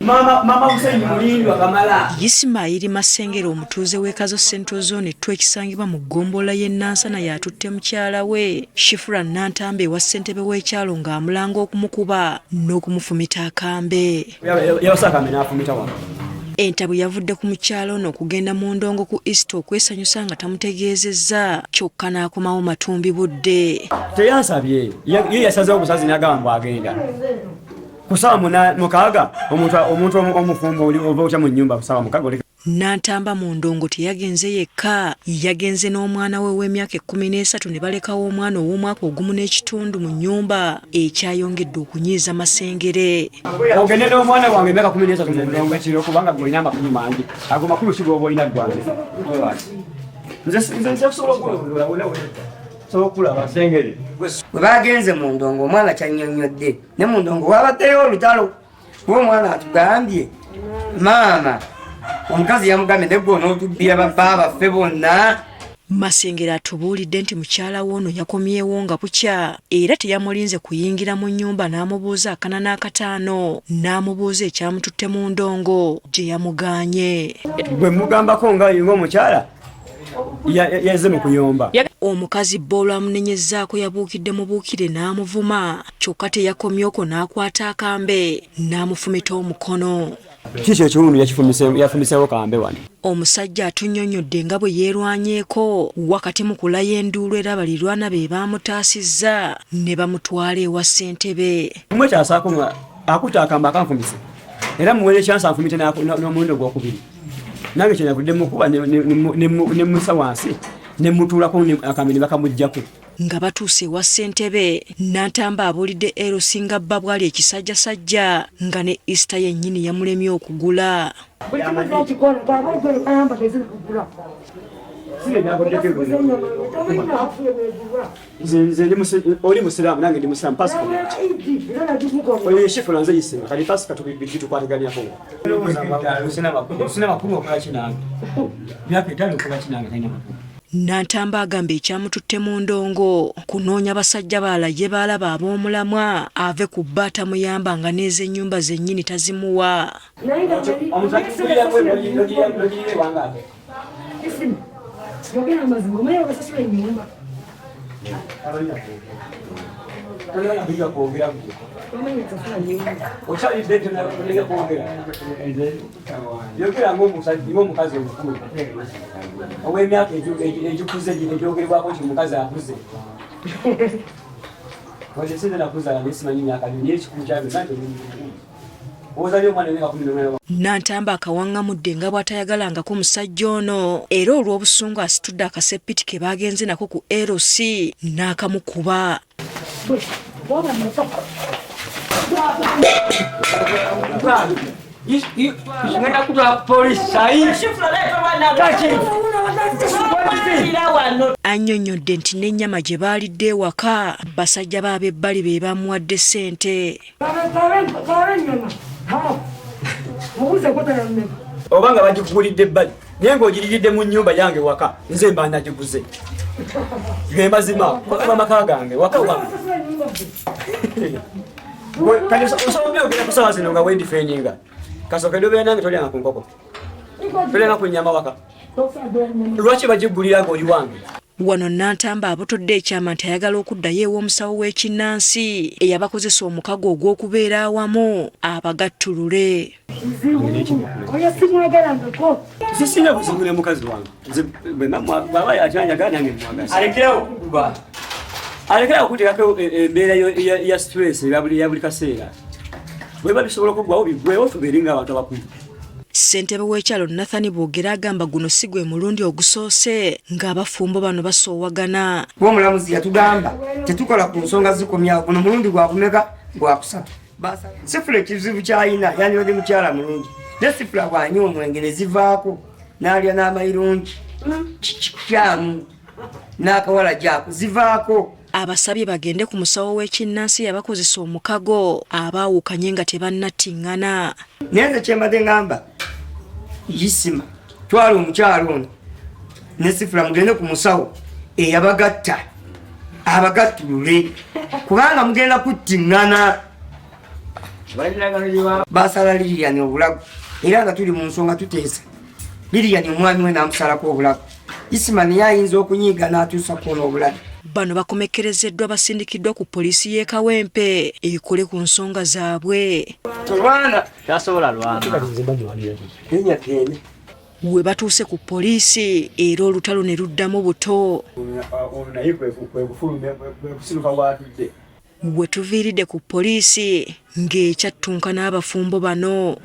Mama, Mama Hussein Mulindwa Kamala. Isimayiri Masengere omutuuze w'e Kazo Central Zone 2 ekisangibwa mu ggombolola y'e Nansana y'atutte mukyala we Shifura Nantamba ewa ssentebe w'ekyalo ng'amulanga okumukuba n'okumufumita akambe. Yabasa akambe n'afumita wano. Entabwe yavudde ku mukyala ono okugenda mu ndongo ku Easter okwesanyusa nga tamutegeezezza kyokka n'akomawo matumbi budde. Teyansabye, ye yasazeewo busazi n'agamba mbu agenda. Ku ssaawa 6 omuntu omufumbo ova otya mu nnyumba ku ssaawa 6 oli Nantamba mu ndongo teyagenze yekka, yagenze n'omwana we ow'emyaka 13 ne balekawo omwana ow'omwaka ogumu n'ekitundu mu nnyumba ekyayongedde okunyiiza Masengere. Ogende n'omwana wange emyaka 13 mu ndongo ekiro kubanga gwe olina amakulu mangi, ago makulu si g'oba olina ggwange. Nze nze nsobola okulaba wonna wonna. Nsobola okulaba Masengere. Bwe bagenze mu ndongo omwana kyannyonnyodde ne mu ndongo wabaddeyo olutalo kuba omwana atugambye maama omukazi yamugambye ne gwe onootubbira babba baffe bonna. Masengere atubuulidde nti mukyala we ono yakomyewo nga bukya era teyamulinze kuyingira mu nnyumba n'amubuuza akana n'akataano n'amubuuza ekyamututte mu ndongo gye yamugaanye. Bwe mugambako nga ng'omukyala yazze mu kuyomba. Omukazi bba olwamunenyezzaako yabuukidde mubuukire n'amuvuma kyokka teyakomye okwo n'akwata akambe n'amufumita omukono. Kiki ekiwundu yafumiseewo kambe wano. Omusajja atunnyonnyodde nga bwe yeerwanyeeko wakati mu kulaya enduulu era balirwana be baamutaasizza ne bamutwala ewa ssentebe. Mwekyasaako nga akutte akambe akanfumise era muwere kyansi anfumite n'omulundi ogwokubiri. Nange kye navudde mukuba ne musa wansi ne mutuulako akambe ne bakamuggyako. Nga batuuse ewa ssentebe, Nantamba abuulidde LC nga bba bw'ali ekisajjasajja nga ne Easter yennyini yamulemye okugula. Nze ndi oli musiraamu nange ndi musiraamu pasika oyo yeshifula nze yisima kati pasika tukwataganyako sina makulu okola kinange myaka etaano okola kinange talina makulu. Nantamba agamba ekyamututte mu ndongo kunoonya basajja balala ye baalaba ab'omulamwa ave ku bba atamuyamba nga n'ez'ennyumba zennyini tazimuwa. Yogera ng'omusajja ng'omukazi omukulu ow'emyaka egikuze egyogerebwako nti omukazi akuze. Wadde sinze nakuzaala naye simanyi myaka naye ekikulu kya byonna nti oli mukulu. Nantamba akawaŋŋamudde nga bw'atayagalangako musajja ono era olw'obusungu asitudde akaseppiti ke baagenze nako ku LC n'akamukuba. Annyonnyodde nti n'ennyama gye baalidde ewaka basajja be ab'ebbali be baamuwadde ssente. Oba nga bagikugulidde ebbali naye ng'ogiriridde mu nnyumba yange waka nze mba nagiguze. Ge mazima amaka gange waka wange. Kati osobola obyogera ku ssaawa zino nga weedifendinga. Kasooke ndobeera nange tolyanga ku nkoko. Tolyanga ku nnyama waka. Lwaki bagigulira ng'oli wange? Wano Nantamba abotodde ekyama nti ayagala okuddayo ew'omusawo w'ekinnansi eyabakozesa omukago ogw'okubeera awamu abagattulule. Sisina buzibu ne mukazi wange. Nze bw'aba akyanjagala nange mmwagala. Alekerawo okukuba. Alekerawo okuteekako embeera ya stress ya buli kaseera. Bwe bisobola okuggwawo biggwewo tubeere ng'abantu abakulu. Ssentebe w'ekyalo Nathan Bwogere agamba guno si gwe mulundi ogusoose ng'abafumbo bano basoowagana. Kuba omulamuzi yatugamba tetukola ku nsonga zikomyawo, guno mulundi gwakumeka gwakusatu. Sifula ekizibu ky'alina yandibadde mukyala mulungi, naye sifula bw'anywa omwenge ne zivaako n'alya n'amayirungi kikyamu n'akawala gyako zivaako. Abasabye bagende ku musawo w'ekinnansi eyabakozesa omukago abaawukanye nga tebannattingana. Naye nze kye mbadde ngamba Isima, twala omukyalo ono ne Sifula mugende ku musawo eyabagatta abagattulule kubanga mugenda kuttingana. Basala Lilian obulago era nga tuli mu nsonga tuteesa. Lilian omwami we n'amusalako obulago. Isima naye ayinza okunyiiga n'atuusa kwona obulabe. Bano bakomekkerezeddwa basindikiddwa ku poliisi y'e Kawempe ekole ku nsonga zaabwe. Tolwana. Tasobola lwana. We batuuse ku poliisi era olutalo ne luddamu buto. Naye kwe kusiruka waatudde. We tuviiridde ku poliisi ng'ekyattunka n'abafumbo bano.